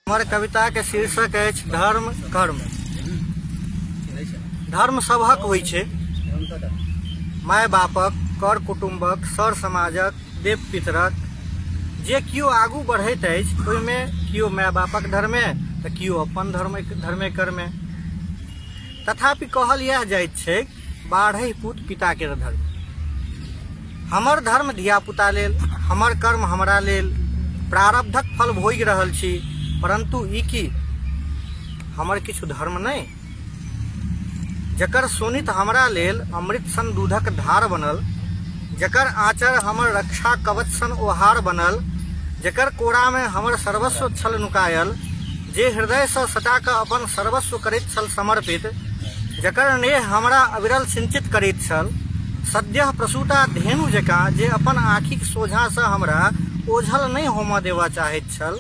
हमर कविता के शीर्षक अछि धर्म कर्म। धर्म सबहक होइ छै, माय बापक, कर कुटुम्बक, सर समाजक, देव पितरक। जे केओ आगू बढ़ैत अछि ओहिमे केओ माय बापक धर्मे तऽ केओ अपन धर्म धर्मे कर्मे। तथापि कहल इएह जाइत छै, बाढ़ै पुत पिता के धर्म। हमर धर्म धियापुता लेल, हमर कर्म हमरा लेल। प्रारब्धक फल भोगि रहल छी, परंतु ई की हमर किछु धर्म नहि? जकर शोणित हमरा लेल अमृत सन दूधक धार बनल, जकर आँचर हमर रक्षा कवच सन ओहार बनल, जकर कोरामे हमर सर्वस्व छल नुकायल, जे हृदयसँ सटा कऽ अपन सर्वस्व करैत छल समर्पित, जकर नेह हमरा अविरल सिंचित करैत छल, सद्यः प्रसूता धेनु जकाँ जे अपन आँखिक सोझाँसँ हमरा ओझल नहि होमऽ देबऽ चाहैत छल,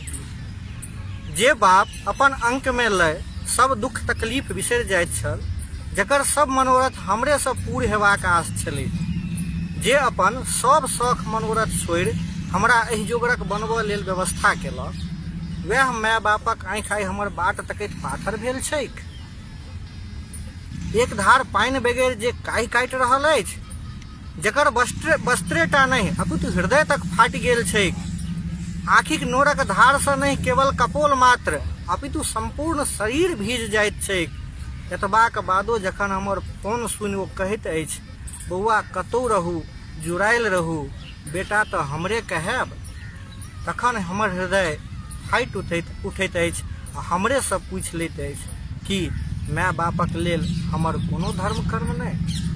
जे बाप अपन अंकमे लय सब दुख तकलीफ बिसरि जाइत छल, जकर सब मनोरथ हमरेसँ पूर हेबाक आस छलै, जे अपन सब शख मनोरथ छोड़ि हमरा एहि जोगरक बनबऽ लेल व्यवस्था केलक, वएह माय बापक आँखि आइ हमर बाट तकैत पाथर भेल छैक। एक धार पानि बगैर जे काहि काटि रहल अछि, जकर वस्त्र वस्त्रेटा नहि अपितु हृदय तक फाटि गेल छैक, आँखिक नोरक धारसँ नहि केवल कपोल मात्र अपितु सम्पूर्ण शरीर भीज जाइत छैक। एतबाक बादो जखन हमर फोन सुनि ओ कहैत अछि, बौआ कतहु रहू, जुड़ायल रहू, बेटा तऽ हमरे कहायब, तखन हमर हृदय फाटि उठैत अछि आ हमरेसँ पूछि लैत अछि, की माय बापक लेल हमर कोनो धर्म कर्म नहि?